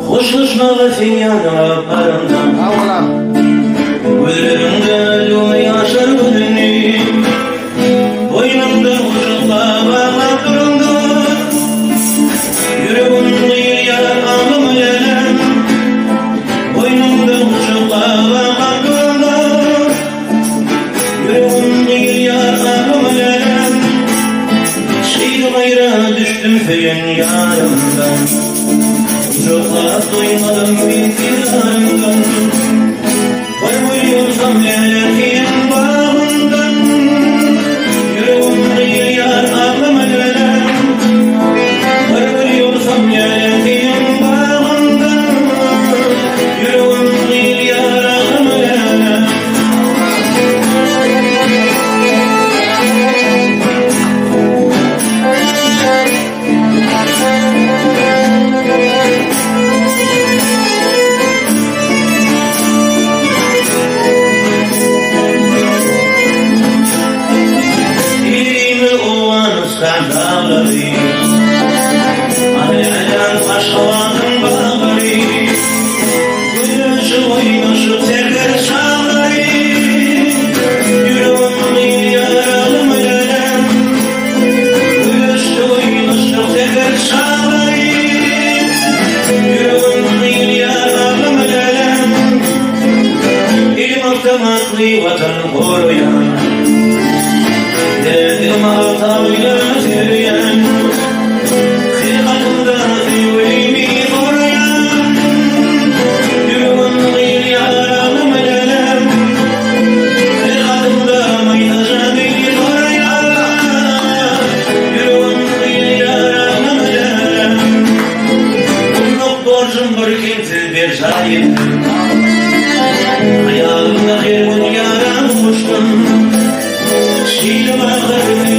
Hoşlaşmaga seň ýanyňa baramda. Gözleriňde düwme ýaşlar göründi. Boýnumda gujaklap baglap duraňda. Ýüregim gyýylýar aglama lälem. Boýnumda gujaklap baglap duraňda. Ýüregim gyýylýar aglama lälem. Şeýdip aýra düşdüm söýen ýarymdan. Gujaklap doýmadym men didarymdan. Bir gül ýolsam läle seň bagyňdan. Ýüregim gyýylýar aglama lälem. Bir gül ýolsam läle seň bagyňdan. Ýüregim gyýylýar aglama lälem. Ilimiz Owganystan daglary, Aýlaýan Aşgabadyň baglary, Güneşi oýnaşyp serher çaglary, Ýüregim gyýylýar aglama lälem. Güneşi oýnaşyp serher çaglary, Ýüregim gyýylýar aglama lälem. Ilim awtomatly Watan goraýan, Derdim agtaýla söýen, Hylgatymda söýgülimi goraýan, Ýüregim gyýylýar aglama lälem. Hylgatymda maýsa jany goraýan, Ýüregim gyýylýar aglama lälem. Gulluk borjum bir kemsiz berjaý etdim. Hyýalymda her gün ýara goşdum. Şeýdip ahyr.